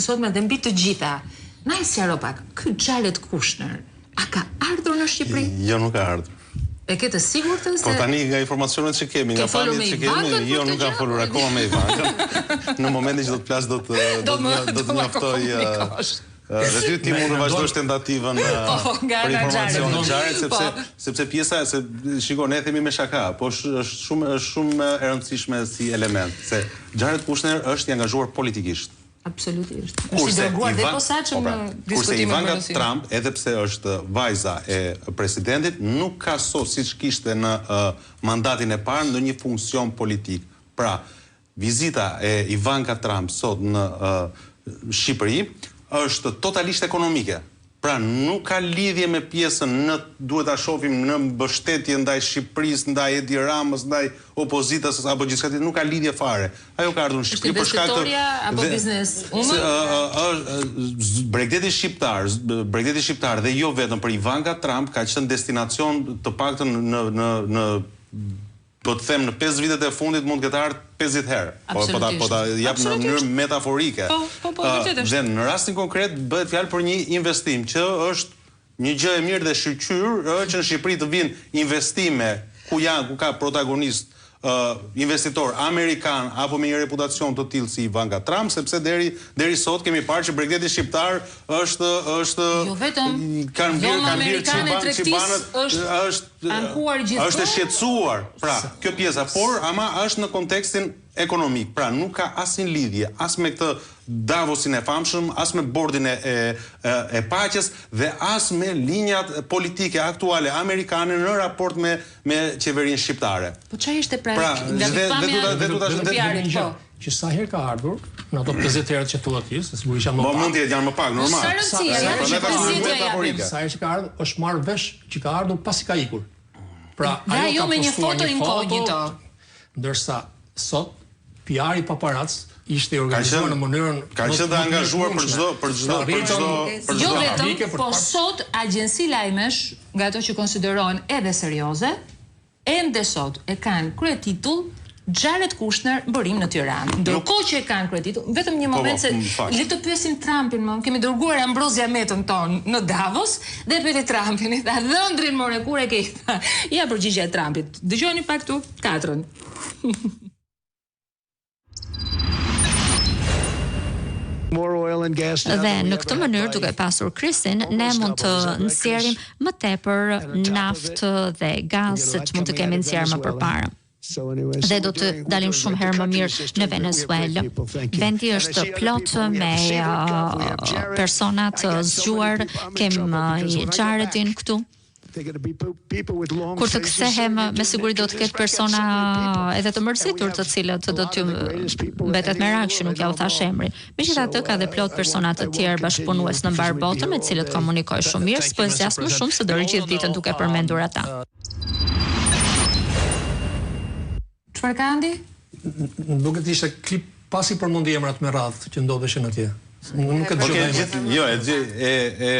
Sotme dhe mbi të gjitha, na e sqaro pak, ky Jared Kushner a ka ardhur në Shqipëri? Jo, nuk ka ardhur. E ke të sigurt se Po tani nga informacionet që kemi, nga pamjet që kemi, jo nuk kam folur akoma me Ivankën. Në momentin që do të flas do të do të do të njoftoj Dhe ty ti mund të vazhdosh tentativën po, po, nga për informacion Jared sepse po. sepse pjesa se shiko ne themi me shaka, po është është shumë është shumë e rëndësishme si element se Jared Kushner është i angazhuar politikisht. Absolutisht. Është i dërguar dhe posaçëm po pra, në diskutimin Kurse Ivanka Trump, edhe pse është vajza e presidentit, nuk ka sot siç kishte në uh, mandatin e parë ndonjë funksion politik. Pra, vizita e Ivanka Trump sot në uh, Shqipëri është totalisht ekonomike. Pra nuk ka lidhje me pjesën në duhet ta shohim në mbështetje ndaj Shqipërisë, ndaj Edi Ramës, ndaj opozitës apo gjithçka tjetër, nuk ka lidhje fare. Ajo ka ardhur në Shqipëri për shkak të apo biznes woman? Është bregdeti shqiptar, bregdeti shqiptar dhe jo vetëm për Ivanka Trump ka qenë destinacion të paktën në në në Po të them në 5 vitet e fundit mund të ketë ardhur 50 herë. Po po ta po ta jap në mënyrë metaforike. Po, po, po, vërtet është. Dhe në rastin konkret bëhet fjalë për një investim që është një gjë e mirë dhe shyqyr ë që në Shqipëri të vinë investime ku janë ku ka protagonist ë investitor amerikan apo me një reputacion të tillë si Ivanka Trump, sepse deri deri sot kemi parë që bregdeti shqiptar është është jo vetëm kanë mbirë kanë mbirë çiban çibanët është është Ankuar gjithmonë. Është e shqetësuar, pra, kjo pjesa, por ama është në kontekstin ekonomik, pra nuk ka asnjë lidhje as me këtë Davosin e famshëm, as me bordin e e e paqes dhe as me linjat politike aktuale amerikane në raport me me qeverinë shqiptare. Po çfarë ishte pra, pra nga pikëpamja e PR-it, po. Që sa herë ka ardhur, në ato 50 herët që thua ti, se sigurisht janë më pak. Po mund të jetë janë më pak, normal. Sa rëndësi, janë 50 ja. Sa herë që ka ardhur, është marrë vesh që ka ardhur pasi ka ikur. Pra, ajo ajo me një foto inkognito. Ndërsa sot PR-i paparac ishte i organizuar në mënyrën ka qenë të angazhuar për çdo për çdo për çdo për çdo jo vetëm, po sot agjenci lajmesh nga ato që konsiderohen edhe serioze, Ende sot e kanë kryetitull Jared Kushner mbërrin në Tiranë. Ndërkohë që e kanë kryetitull, vetëm një moment se le të pyesim Trumpin më, kemi dërguar Ambrozia Metën tonë në Davos dhe e pyeti Trumpin, i tha dhëndrin more kur e ke? Ja përgjigjja e Trumpit. Dëgjoni pak këtu katrën. Dhe në këtë mënyrë duke pasur Chrisin, ne mund të nxjerrim më tepër naftë dhe gaz se ç'mund të kemi nxjerrë më përpara. Dhe do të dalim shumë herë më mirë në Venezuelë. Vendi është plot me persona të zgjuar, kemi Jaredin këtu. Kur të kthehem, me siguri do të ketë persona edhe të mërzitur, të cilët do t'ju mbetet merak që nuk jua thashë emrin. Megjithatë ka dhe plot persona të tjerë bashkëpunues në mbarë botën me të cilët komunikoj shumë mirë, s'po e zgjas më shumë se do rri gjithë ditën duke përmendur ata. Çfarë ka Andi? Më duket ishte klip pasi përmendi emrat me radhë që ndodheshin atje. Nuk e dëgjova emrin. Jo, e e e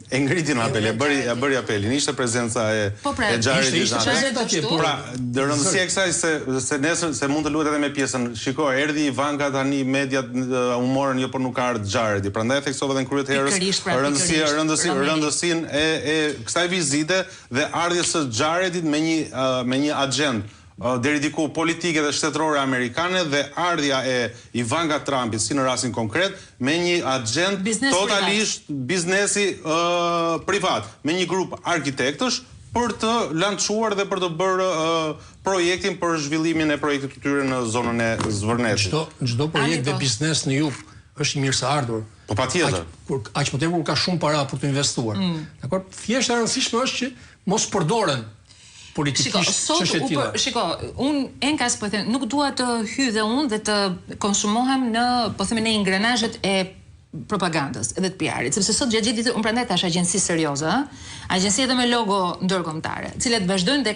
e ngriti në apel, e bëri e bëri apelin. Ishte prezenca e po pra, e Jared ishte, ishte prezenca atje, po. Pra, rëndësia e kësaj se se nesër se mund të luhet edhe me pjesën. Shiko, erdhi Ivanka tani mediat u morën jo por nuk ka ardhur Jaredi. Prandaj e theksova edhe në krye të herës pra, rëndësia rëndësi rëndësinë e e kësaj vizite dhe ardhjes së Jaredit me një me një axhendë deri diku politike dhe shtetërore amerikane dhe ardhja e Ivanka Trumpit si në rastin konkret me një axhendë totalisht biznesi privat me një grup arkitektësh për të lançuar dhe për të bërë projektin për zhvillimin e projektit të tyre në zonën e Zvërnecit. Çdo çdo projekt dhe biznes në jug është i mirëseardhur. Po patjetër. Aq kur aq më tepër kur ka shumë para për të investuar. Mm. Dakor, thjesht e rëndësishme është që mos përdoren politikisht çështje të tilla. Shiko, unë enkas po them, nuk dua të hyj dhe unë dhe të konsumohem në, po themi në ingranazhet e propagandës edhe të PR-it, sepse sot gjatë gjithë ditës unë prandaj thashë agjenci serioze, ë, agjenci edhe me logo ndërkombëtare, të cilat vazhdojnë dhe.